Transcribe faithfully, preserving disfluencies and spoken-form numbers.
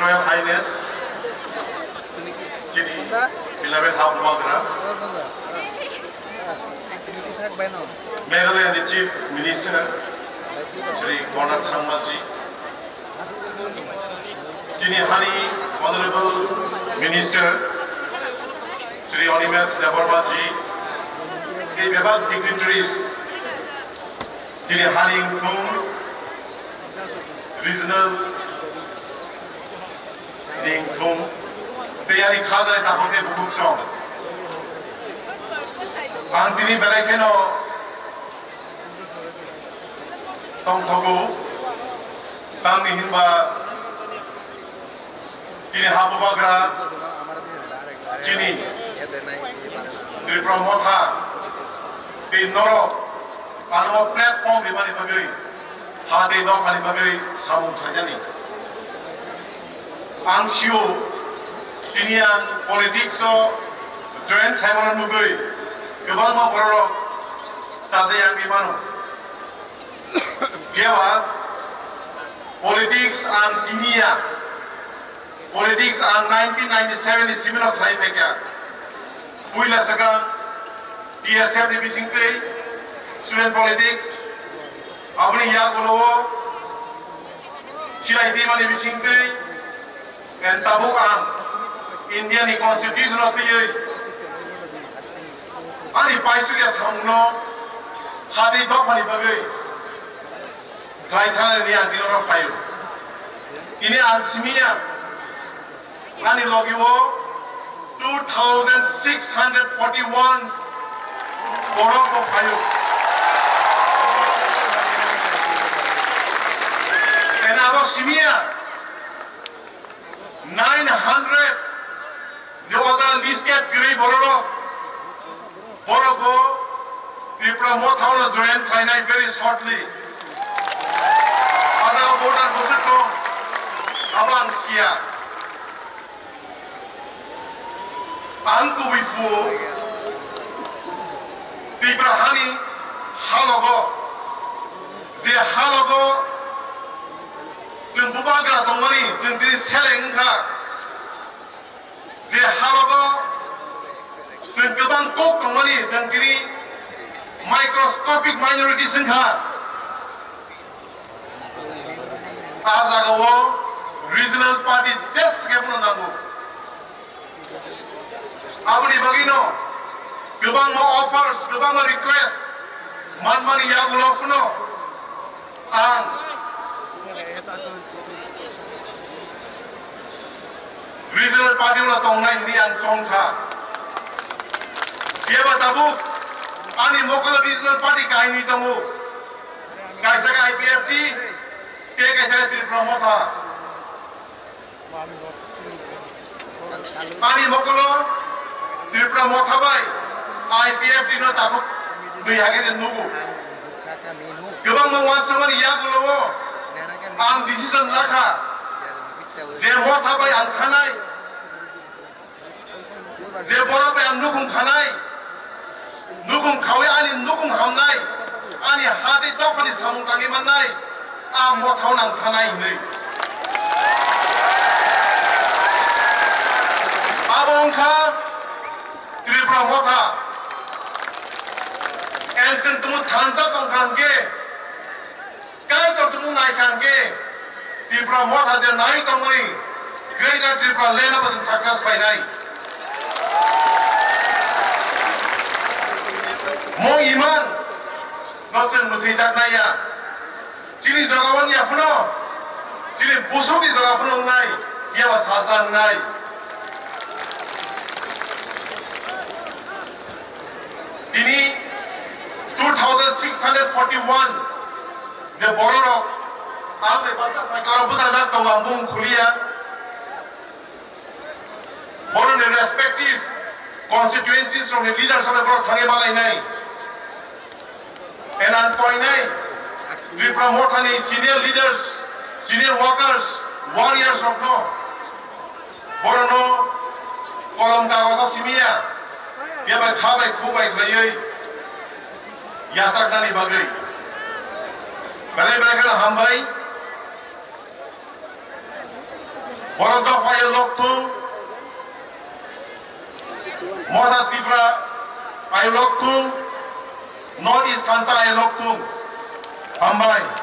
Royal Highness, chini beloved Habubagra, Meghalaya ni Chief Minister, Shri Conrad Sangma ji, chini hani Honorable Minister, Shri Animesh Debbarma ji, tei bebak dignitaries, chini hani wngthung regional ringthung tei ani kha jai takhuk tei bukhuk song. Ang tini belai kheno tongthogo, tamni hinba tini Habubagra chini Tripura Motha tei norok ano platform rimani bagwi ha tei dophani bagwi samung khlainani. Ang sio, tini ang politics o join khlaimano nugwi kwbangma bororok chajai ang mano. Phiya ba politics ang tini ya, politics ang nineteen ninety-seven ni simi no khlai phaikha. Puila swkang T S F ni bisingtwi student politics, aboni yagulo o silai twimani bisingtwi, and tabuk ang India ni constitution o twiwi ani paisukya samungno ha tei dophani bagwi khlai thangnani ang tini oro phaio. Tini ang simi ya, ani logi o two thousand six hundred forty-one borok bo phaio. Ena abo simi ya, nine hundred je oja listed kwrwi bororok, borok bo Tripura Motha o join khlainai very shortly. Ada border bwswk tong, abo ang siya. Ang kubui phu Tripura hani halogo, je halogo chwng bubagra tongmani, chwng tini seleng wngkha. Je halogo chwng kwbang kok tongmani, chwng tini microscopic minorities wngkha. A jagao regional party jes khe bono nango. Aboni bagwino kwbangma offers, kwbangma request manmani yagulo phano ang regional party no tongnai hwnwi ang chongkha. Phiya ba tabuk ani mokolo regional party kainwi tongo. Kaisa khe I P F T, tei kaisa khe Tripura Motha. Ani mokolo Tripura Motha bai I P F T no takhuk twi hage je nugo. Kwbangma uansukmani yagulo o ang decision lakha je Motha bai ang thanai. Je borok bai ang nukhung khanai, nukhung khawi ani nukhung hamnai, ani ha tei dophani samung tangwi mannai, a Mothao nang thanai hwnwi. Abo wngkha Tripura Motha. Enchwng tumo thansa tongkha hwnkhe, Kaitor tumo naikha hwnkhe Tripura Motha je nai tongmani Greater Tripura Land abo chwng success khlainai. Mung imang no chwng mwthwijaknai ya. Chini jora wng ya phano, chini busukni jora phano wngnai, phiya ba salsa wngnai. Tini two thousand six hundred forty-one je bororok ang bai baksa phaikhe oro bwsajak tongo, ang bumung khuliya. Borokni respective constituencies rokni leaders bai borok thangwi malainai. And ang koinai Tripura Mothani senior leaders, senior workers, warriors rokno, borokno kolom kagojo simiya, phiya bai kha bai khu bai khlaiwi yachaknani bagwi belai belai kheno hambai. Borok dopha ayo lokthung, Motha Tripura ayo lokthung, North East thansa ayo lokthung. Hambai.